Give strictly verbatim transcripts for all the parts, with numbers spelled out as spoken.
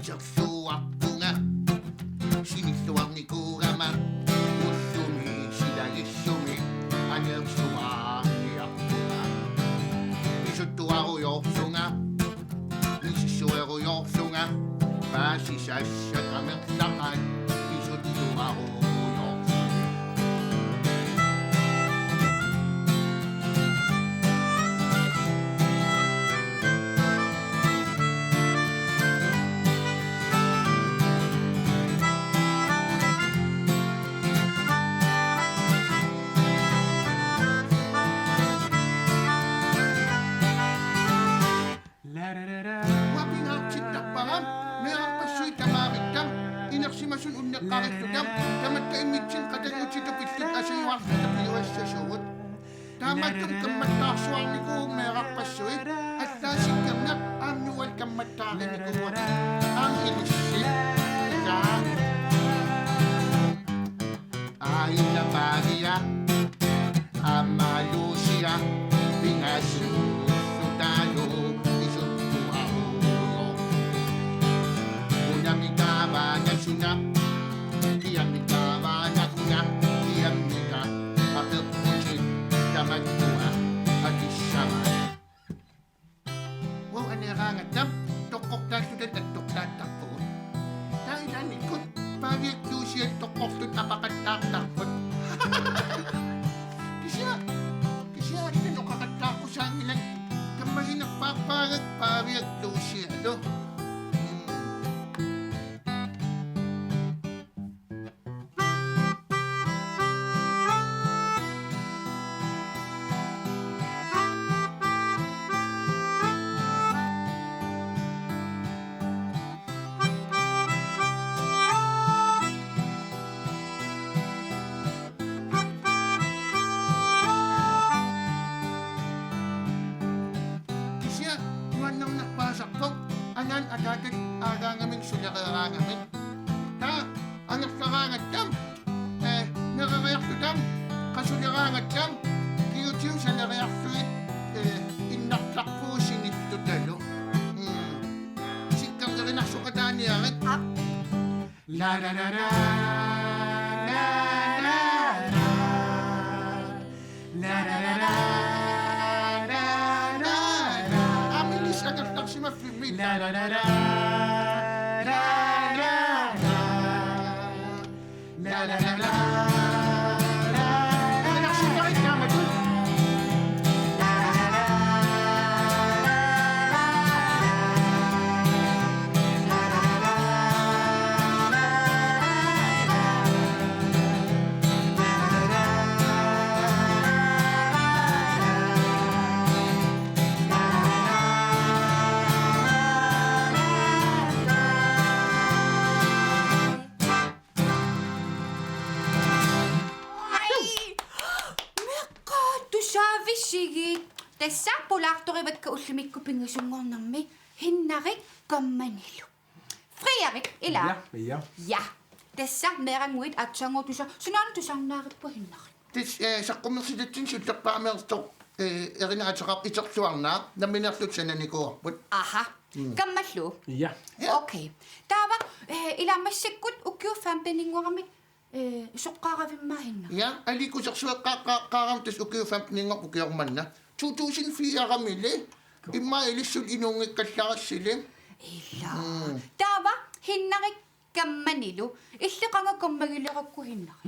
Isersuarpunga sinilluarnikuugama ullumi silagissumi aneersuarniarpunga. Pisuttuarujoorsunga, misissuerujoorsunga, paasisassat amerlaqaat pisuttuarujoorsunga. Uanga pingaartittarpara meerarpassuit tamaavitta inersimasut unneqqarilluta, tamatta immitsinnut qatanngutitut pillugu asajuarluta piuassasugut. Taamaattumik kammattaarsuarnikuuvugut meerarpassuit, allaat Sikkerneq aamma Noah kammattaarinikuuara. Aamma ilissi. Ila. Aila Pavia, aamma Lucia, pingaarsuussutaalu pisuttuarujoorluni. Unami taava nasuna, kiami taava nakuna, kiammita apeqqutit tamatuma akissavaat. Uagut aneeraangatta toqqortaalluta nattortaattarpugut. Taava ilaannikkut Paaviak Luusiat toqqortut apaqattaartarput. Kisianni, kisianni allat oqaqattaaqqusaanngillat. Kammaginerpaarpaagakku Paaviak Luusialu. Mm. Kisianni nuannernerpaasarpoq anaanat ataatat aagaangamik sulereeraangamik. Taava angerlaraangatta, eh, nereriarluta, qasuleraangatta, kigutigut saneriarlugit, eh, innartarpugut sinillutalu. Mm. Sikkernerinarsukataaniarit. Aap. La, la, la, la, la, la. La, la, la, la, la, la, la. Aamma ilissi angerlarsimaffimmi. La, la, la, la, la, la, la. La, la, la, la, la, la. Angerlarsimaffimmi taamatut. Ai! Meeqqat tusaavisigit. Tassa pulaartorivakka ullumikkut pingasunngornermi Hinnarik Kammanilu. Frederik, ilaa? Ja, ja. Ja. Tassa meerannguit aatsaannguaq tusa-, sunaana tusarnaarippa Hinnarik? Tassa, eh, saqqummersitatsinni sullerpaamiortoq, eh, erinaateqarpoq isersuarnaa, nammineerluta sananikuuarput. Aha. Mm. Kammallu? Ja. Ja. Okay. Taava, eh, ilaa massakkut ukiut femteninngoramik Ee, soqqaaravimmaa Hinnari? Ja, aliikkusersueqqaaqqaaqqaarama tassa ukiut femteninngorput ukioq manna. To tusind fire-mili. Immaqa ilissi suli inuunngikkallarassili. Ila. Mm. Taava Hinnarik Kammanilu. Illit qanga kammagilerakku Hinnari?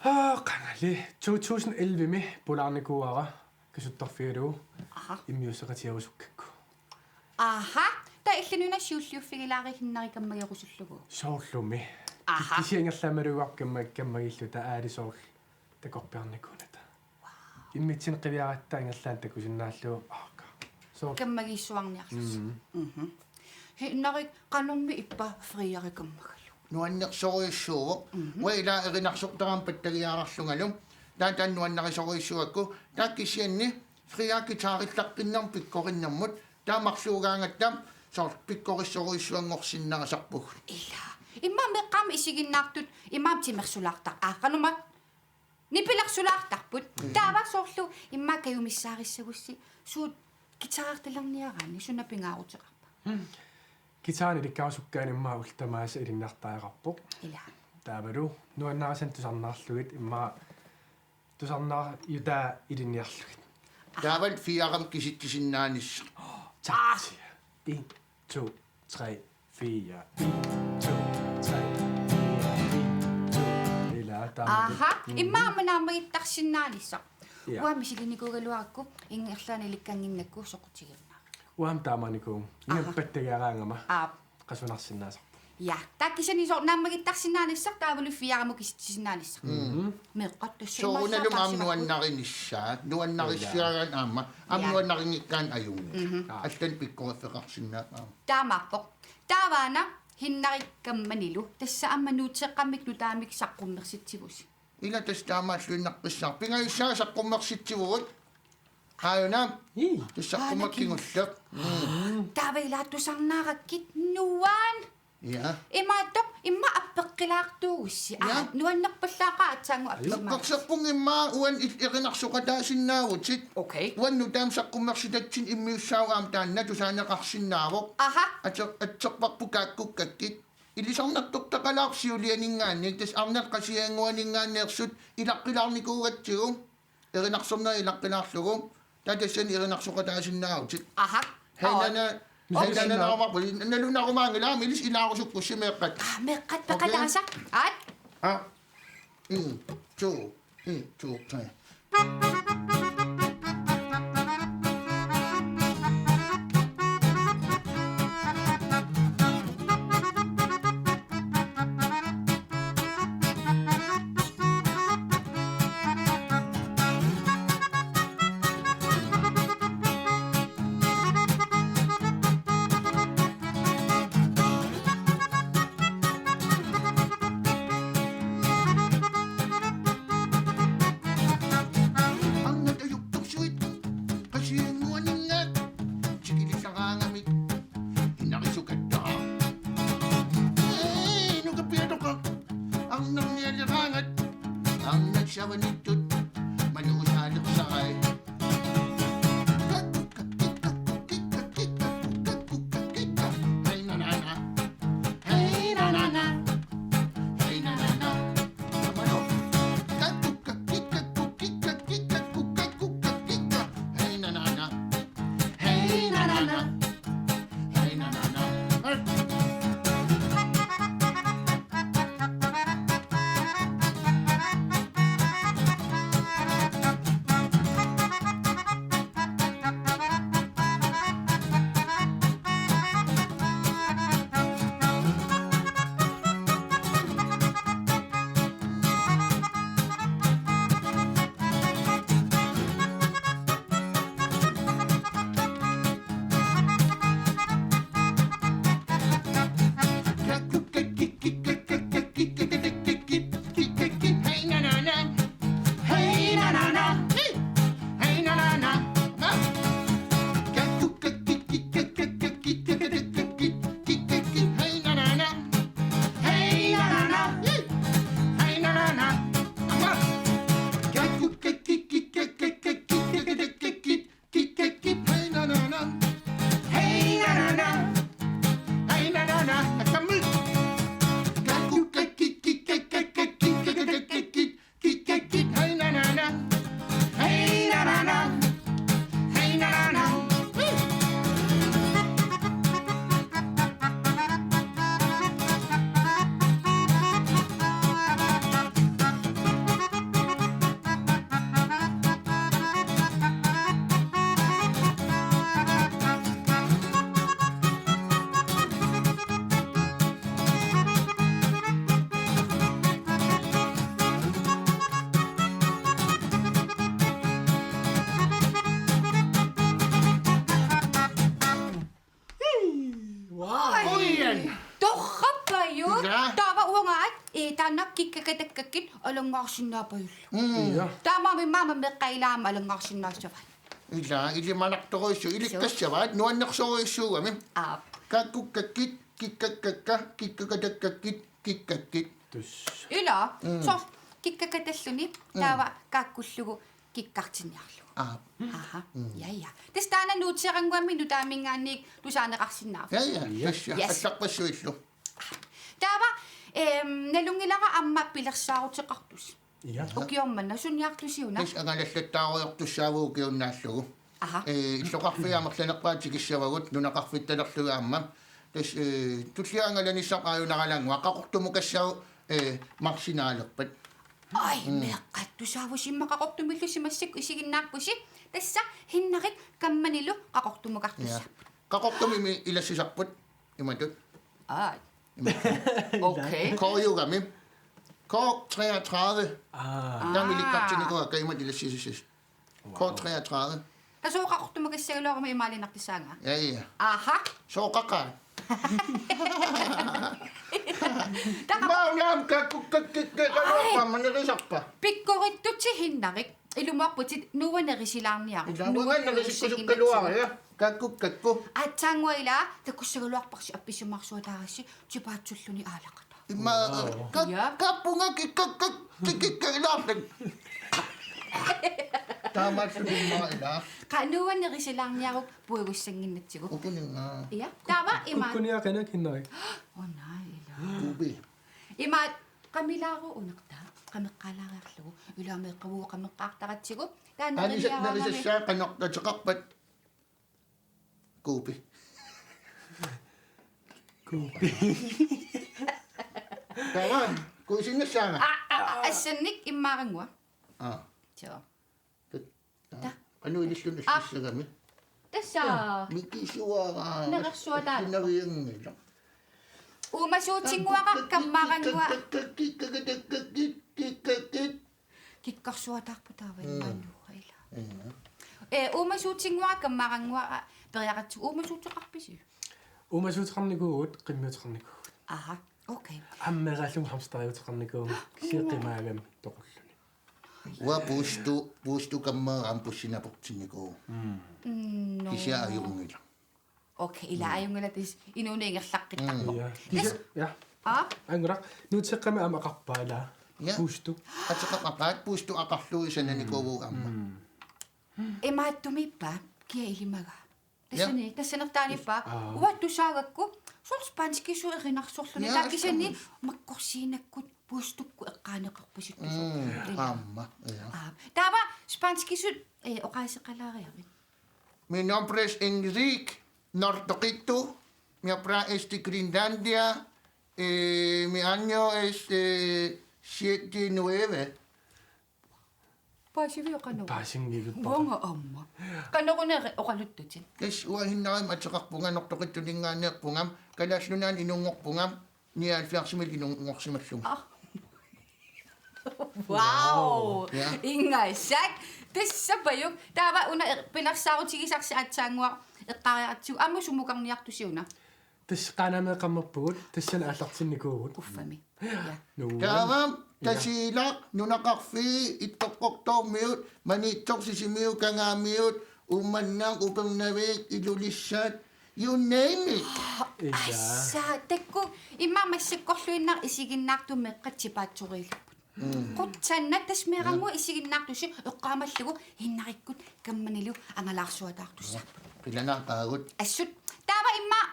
Aa, qangali. To tusind elleve-mi pulaarnikuuara qasuttarfigalugu. Aha. Immiusseqatigerusukkakku. Aha. Taava illit una siulliuffigilaariuk Hinnari kammagerusullugu? Soorlumi. Aha. Kisianni ingerlaannaq malugaarput kamma-, kammagiilluta aali soorlu takorpiarnikuunata. Wow. Immitsinnut qiviaratta ingerlaannaq takusinnaallugu. Aaka. Soorlu. Kammagiissuarniarlusi. Mm. Mhm. Hinnarik, qanormi ippa Friari kammagalugu? Nuannersorujussuuvoq. Mhm. Uanga ila erinarsortarama pattagiararlungalu. Taava taanna nuannarisorujussuuakku. Taava kisianni Fria guitarillaqqinnermut pikkorinnermut. Taava marluugaangatta soorlu pikkorissorujussuanngorsinnaasarpugut. Ila. Immaqa meeqqat aamma isiginnaartut, immaqa timersulaartar-, aa, qanormaa nipilersulaartarput. Mm. Taava soorlu immaqa kajumissaarissagussi suut guitarertalerniaraanni suna pingaaruteqarpa? Mm. Guitarinik ilikkarusukkaanni immaqa ullut tamaasa ilinniartariaqarpoq. Ila. Taavalu nuannarisannik tusarnaarlugit immaqa tusarnaajutaa ilinniarlugit. Taavalu Friaramik kisitsisinnaanissaq. Tak. En, to, tre, fire. En, to, tre, fire. En, to. Ila, taama. Aha, mm. Immaqa aamma naammagittarsinnaanissaq. Ja. Uanga misilinikuugaluarakku ingerlaannaq ilikkannginnakku soqutigiunnaarlugu. Uanga aamma taamaanikuuvunga. Aha. Ingammik pattagiaraangama. Aap. Qasunarsinnaasarpoq. Ja, taava kisianni soorlu naammagittarsinnaanissaq taavalu Friaramut kisitsisinnaanissaq. Mhm. Meeqqat tassa. Soorunalimi aamma nuannarinissaat, nuannarissiaraanni aamma, aamma ja. Nuannarinngikkaanni ajunngilaq. Mhm. Aa. Allanik pikkoriffeqarsinnaavoq aamma. Taamaappoq. Taavaana Hinnarik Kammanilu, tassa aamma nuuteeqqammik nutaamik saqqummersitsivusi. Ila tassa taamaalluinnaqqissaaq. Pingajussaat saqqummersitsivugut. Aajuna. Ii. Tassa saqqummeq kingulleq. Mm. Taava ila tusarnaarakkit nuan. Ja. Imaattoq, immaqa appeqqilaartuugussi. Ja. Aa, nuannerpallaaqaaq aatsaannguaq appimaassi. Eqqarsarpunga immaqa uani il-, erinarsoqataasinnaavutit. Okay. Uani nutaamik saqqummersitatsinni immiussaavoq aamma taanna tusaaneqarsinnaavoq. Aha. Atser-, atserparput Kaakkukkakkit. Ilisarnartortaqalaarpoq siulianinngaanniit, tassa arnat Qasigiannguaninngaanneersut ilaqqilaarnikuugatsigu, erinarsornerit ilaqqilaarlugu, taava tassani erinarsoqataasinnaavutit. Aha. Hej Nanna, hej Nanna, naamarput, nalunarumaanngilaq, aamma ilissi ilaarusukkussi meeqqat. Aa, meeqqat peqataasa. Okay. Aat. Aa. En, to, en, to, tre. Arnat ajortorsuit Qasigiannguaninngaat tikilissaraangamik inarisukattaaq. Ee, nukappiatoqaq arnarnialeraangat arnat savanittut maluusaalersarai. Hej Nanna. Hej Nanna. Hej Nanna. Hej Nanna. Hej Nanna. Taanna kikkakkatakkakkit alanngaarsinnaapajullu. Mm. Ja. Taamaammat immaqa meeqqat ilaat aamma alanngaarsinnaassavaat. Ila, ilimanartorujussuuvoq, ilikkassavat, nuannersorujussuugami. Aap. Kakkukkakkit, kikkakkakka, kikkakkatakkakkit, kikkakkit. Tus. Ila, mm, soorlu kikkakkatakkakkit, mm, taava kakkullugu kikkartinniarlugu. Aap. Aha. Mm. Ja, ja. Tassa taanna nuuteerannguamik nutaaminngaanniit tusaaneqarsinnaavoq. Ja, ja. Yes. Tassa. Yes. Allarpassuillu. Taava, ehm, nalunngilara aamma pilersaaruteqartusi. Ja. Ukioq manna sunniartusi una? Tassa angalallattaarujoortussaavugut ukiunnaallugu. Aha. Ee, illoqarfiit amerlanerpaat tikissavagut, nunaqarfittalerlugit aamma. Tassa, ee, tulliani angalanissaq aajunaralaannguaq, Qaqortumukassagut, ee, marsinaalerpat. Ai, mm, meeqqat, tusaavusi immaqa Qaqortumillusi massakkut isiginnaarpusi. Tassa Hinnarik kammanilu Qaqortumukartussaapput. Ja. Qaqortumimi ilassisarput. Imatut. Aa. Imatut. Okay. K-jugami. K treogtredive. Aa. Taama ilikkartinnikuuakka imatut ilassisassasoq. Wow. K treogtredive. Tassa Qaqortumukassaagaluaruma imaaliinnartussaanga. Ja, ja. Aha. Soqaqaaq. Taqa- Maannaam kakku-, kak-, kak-, kak-, ai, kaluarpaa manerisarpa. Pikkorittutit Hinnarik. Ilumoorputit nuannerisilaarniaruk. Ila, nuannerisilaarniaruk. Nuannerisilaarniaruk. Kakku, kakku. Aatsaannguaq ila takussagaluarparsi appisimaarsuataarassi tipaatsulluni aalaqataa. Immaqa, wow, kak-, ja, kappunga ki-, kak-, kak-, ki-, ki-, ki-, ilaarlak. Taamaalluni immaqa ila. Qa nuannerisilaarniaruk puigussannginnatsigu. Ukuninnga. Ja, taava ima. Kukkuniaqina Hinnarik. Oh, nej, ila. Kuupi. Ima qamilaaruunertaa, qameqqaalaariarlugu, ilaa meeqqavugut qameqqaartaratsigu, taanna. Anisat neriarangami. Nerisassaa qanoq ateqarpat? Kuupi. Kuupi. Taava, kuisinnassaanga? Aa, aa, aa, assannik immaarannguaq. Aa. Joo. Ta-, ta-, qanoq ililluni, aa, assissagami? Tassa. Mikisuara. Nerersuataarpoq. Navianngila. Uumasuutinnguara kammarannguaq. Kikkarsuataarpoq taava. Mm. Immanuulla ila. Ja. Ee, uumasuutinnguara kammarannguaq periaratsigu uumasuuteqarpisi? Uumasuuteqarnikuuvugut, qimmiuteqarnikuuvugut. Aha, okay. Aamma meeraallugu hamsteriuteqarnikuuvugut. Kisianni qimaagami toqulluni. Uanga puustu, puustu kammaga aamma pussinaportinnikuuvoq. Mm. Mm, no. Kisianni ajunngilaq. Okay, ila, mm, ajunngilaq tassa inuuneq ingerlaqqittarpoq. Mm. Ja. Tassa. Kisianni, ja. Aa? Ajunngilaq, nuuteqqami aamma aqarpaa ila. Ja. Puustu. Ateqarpaat puustu aqarlugu sananikuuvugut aamma. Mm. Imaattumiippa, kia ilimagaa. Tassani, ja, tassanertaaniippa, aa, uanga tusaagakku, soorlu spanskisut erinarsorluni, ja, taava kisianni, astaga, makkorsiinakkut puustukkut eqqaaneqarpasippoq. Mm, ila. Aamma, ja. Aa, taava spanskisut, eh, oqaaseqalaariarit. Mi nombre es Enrique Nortoqittu, mi papá es de Groenlandia, eh, mi año es, eh, siete nueve. Paasivioqanera? Paasinngilluinnarpara. Uanga aamma. Qanoruna oqaluttutit? Tassa uanga Hinnarimik ateqarpunga, Nortoqittuninngaanneerpunga, Kalaallit Nunaanni inunngorpunga, nioghalvfjerdsimi inunngorsimallunga. Ah. Wow. Wow. Ja. Ingasak. Tassapajuk. Taava una er-, pilersaarutigisarsi aatsaannguaq eqqaariaratsigu. Aamma sumukarniartusi una? Tassa Qaanameeqqammerpugut, tassani aallartinnikuuvugut. Uffami. Ja. Nuann-. Taava, ja, Tasiilaq, nunaqarfii, Ittoqqortoormiut, Maniitsoq, Sisimiut, Kangaamiut, Uummannaq, Upernavik, Ilulissat, you name it. Ja. Assa, taakku, immaqa massakkorluinnaq isiginnaartut meeqqat tipaatsoriilerput. Mm. Qujanaq, tassa meerannguaq, ja, isiginnaartusi eqqaamallugu Hinnarikkut kammanilu angalaarsuataartussaapput. Qilanaarpaagut. Assut. Taava immaqa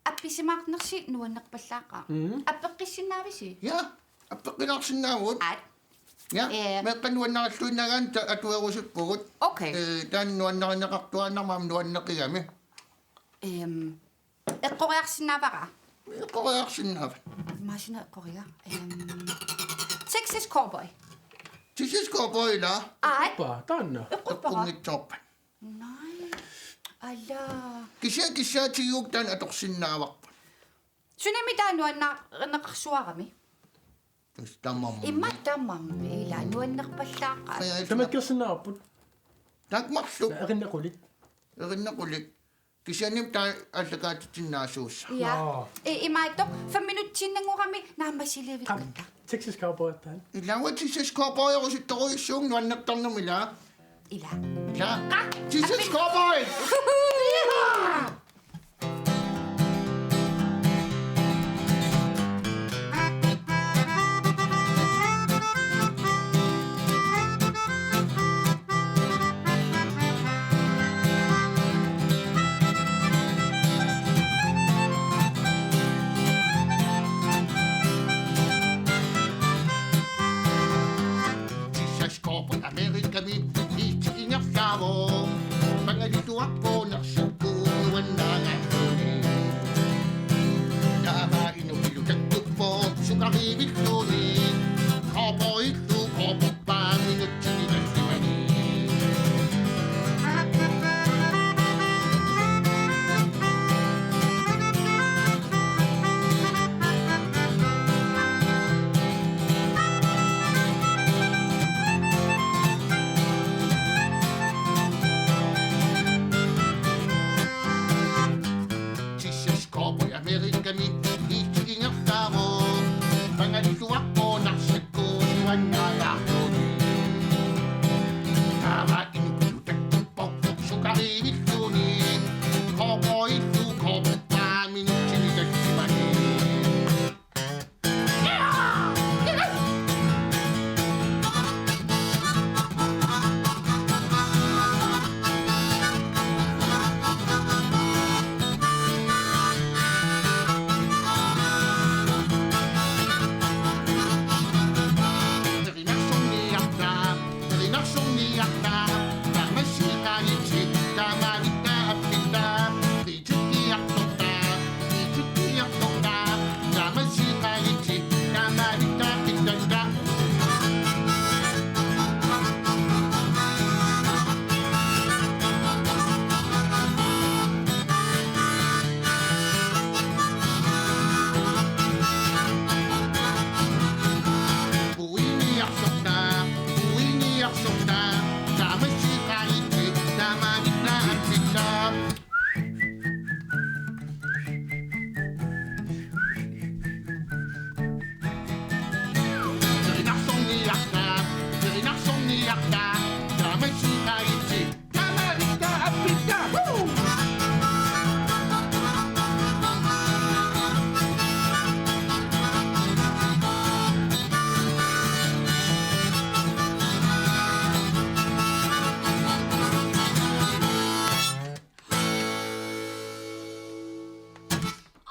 appisimaarnersi nuannerpallaaqaaq. Mm. Appeqqissinnaavisi? Ja, appeqqilaarsinnaavugut. Aat. Ja, ee, meeqqat nuannarilluinnagaanni ta-, atuerusuppugut. Okay. Ee, taanna nuannarineqartuaannarmat aamma nuanneqigami. Ehm, eqqoriarsinnaavara? Eqqoriarsinnaavat. Imaassinnaavoq eqqoriga. Ehm, Texas Cowboy. Texas Cowboy ila. Aat. Eqqorpa, taanna. Eqqorpara? Eqqunngitsoorpat. Nej. Ala. Kisianni kissaatigiuk taanna atorsinnaavarput. Sunami taanna nuannaarneqarsuarami? Tassa tamarmi. Immaqa tamarmi, ila, nuannerpallaaqaat. Qajaa, tamakkersinnaavarput. Taakku marluk. Erinnequlik. Erinnequlik. Kisianni taanna aallakaatitsinnaassooq. Ja. Nå. E, imaattoq, fem minutsiinnanngorami naammassilivikkatta. Qam. Texas Cowboy taanna. Ilaa, Texas Cowboy, erusittorujussuuvoq nuannertarnermi, ilaa. Ilaa. Ilaa. Texas Cowboy! Texas Cowboy Amerikami hiitsi ingerlaavoq. Pangalilluarpoq narsakkuunuannaanga. Taava inukilu takkuppoq sukariivilluni. Cowboyillu cowboypaa minutsinit tallimani. Texas Cowboy Amerikami hiitsi ingerlaavoq. Pangalilluarpoq narsakkuunuannaalaarluni. Taava inukilu takkuppoq sukariivilluni. Cowboyillu cowboypaa minutsinit tallimani.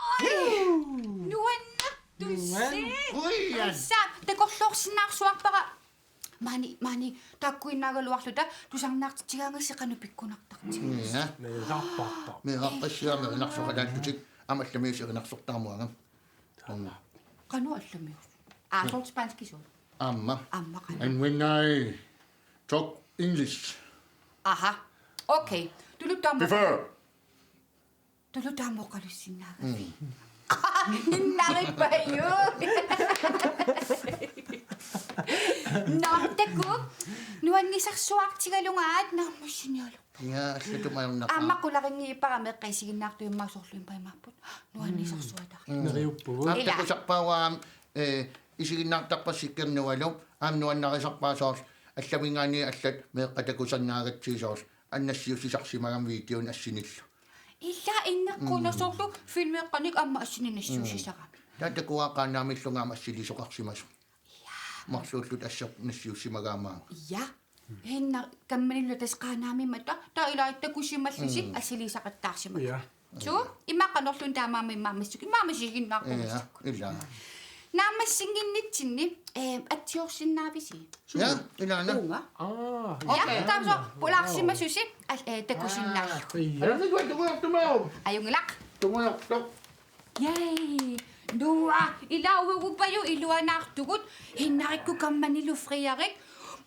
Oj, nuannertussi. Ui, ja. Tassa, takorloorsinnaarsuarpara. Maani, maani, taakkuinnaagaluarluta tusarnaartitsigaangassi qanoq pikkunartartigaa. Ja. Meerarpassuarmi erinarsoqalaallutik, aamma allamiusi erinarsortaramik. Qanoq allamius? Aa, soorlu spanskisut. Aamma. Aamma qanoq. And when I talk English. Aha. Okay. Tuluttut aamma. Before. Tuluttut aamma oqalussinnaagavit. Mm. Innaripaju. Nå, takuuk. Nuannisarsuartigalugu aat naammassinialerpoq. Ja, allatut ajornaqaaq. Aamma qularinngilara meeqqat isiginnaartut immaqa soorlu imaapput. Nuannisarsuataartut. Mm. Neriuppugut. Aamma ila. Takusarpara aamma, eh, isiginnaartarpassi Sikkernualu, aamma nuannarisarpara soorlu allaminngaanniit allat meeqqat takusannaagatsigu soorlu. Annassiussisarsimagami videoni assinillu. Ila innakkuna. Mm. Soorlu filmeeqqanik aamma assineq nassiussisarami. Mm. Taava takuara Qaanaamiillunga aamma assiliisoqarsimasoq. Ja. Marluulluta assut nassiussimagaat maanga. Ja. Hinna kammalillu tassa Qaanaamiimmat taava ilaa takusimallusi. Mm. Assiliisaqattaarsimagami. Ja. Suu, immaqa qanorluunniit taamaammat immaqa massakkut, immaqa aamma isiginnaartut. Ja, massakkut. Ila. Naammassinnginnitsinni, eh, atsiorsinnaavisi? Ja, ilaana. Uunga. Aa, ja, okay. Taava soorlu pulaarsimasusi, al-, eh, takusinnaallugu. Aa, ja. Ajunngilaq, tungujoortumik. Ajunngilaq. Tungujoortoq. Yay. Nuann', ilaa uagut paju iluanaartugut, Hinnarikkut Kammanilu Frederik,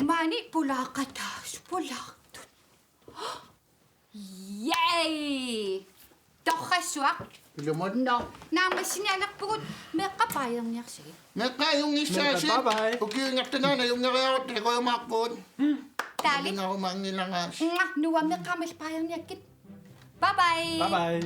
maani pulaaqataasut, pulaartut. Yay! Torrassuaq. Ilumut. Nå, naammassinialerpugut, meeqqat baajerniarsigit. Meeqqat ajunngissaasi. Meeqqat, bye bye. Ukiut ingerlaneranni ajunngeriarutta takujumaarpugut. Taali. Ajunngeriarutta. Mwah, Noah meeqqat aamma baajerniakkit. Bye bye. Bye bye.